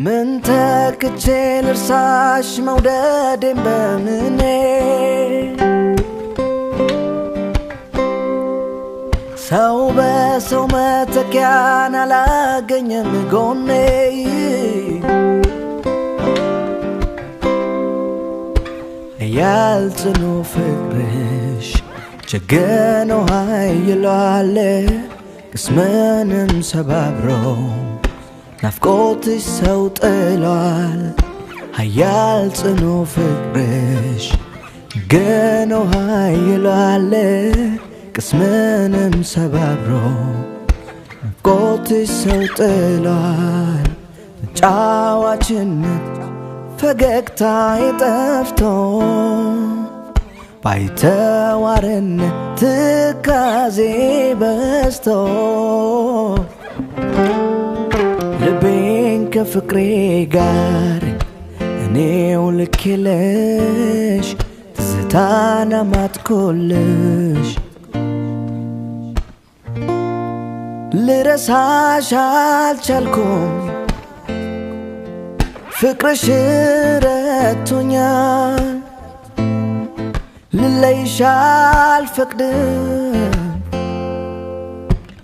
ምን ተክቼ ልርሳሽ መውደዴን በምኔ፣ ሰው በሰው መተኪያን አላገኘም ጎኔ። ያልጽኑ ፍቅርሽ ጀግኖ ኃይሏል፣ ቅስምንም ሰባብሮ ናፍቆትሽ ሰው ጥሏል። ኃያል ጽኑ ፍቅርሽ ገኖ ኃይሏል፣ ቅስምንም ሰባብሮ ናፍቆትሽ ሰው ጥሏል። ተጫዋችነት ፈገግታ የጠፍቶ፣ ባይተዋርነት ትካዜ በዝቶ፣ ልቤን ከፍቅሬ ጋር እኔው ልኬልሽ ትዝታን አማትኮልሽ። ልረሳሽ አልቻልኩም፣ ፍቅርሽ ረቶኛል። ልለይሽ አልፈቅድም፣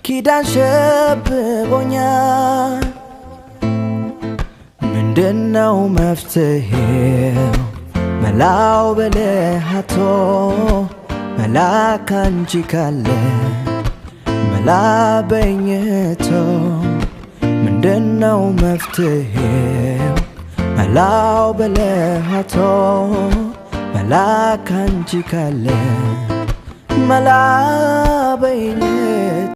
ኪዳን ሸብቦኛል። ምንድነው መፍትሄው? መላው በልሃቶ፣ መላ ካንቺ ካለ መላ በኝቶ። ምንድነው መፍትሄው? መላው በልሃቶ፣ መላ ካንቺ ካለ መላ በኝቶ።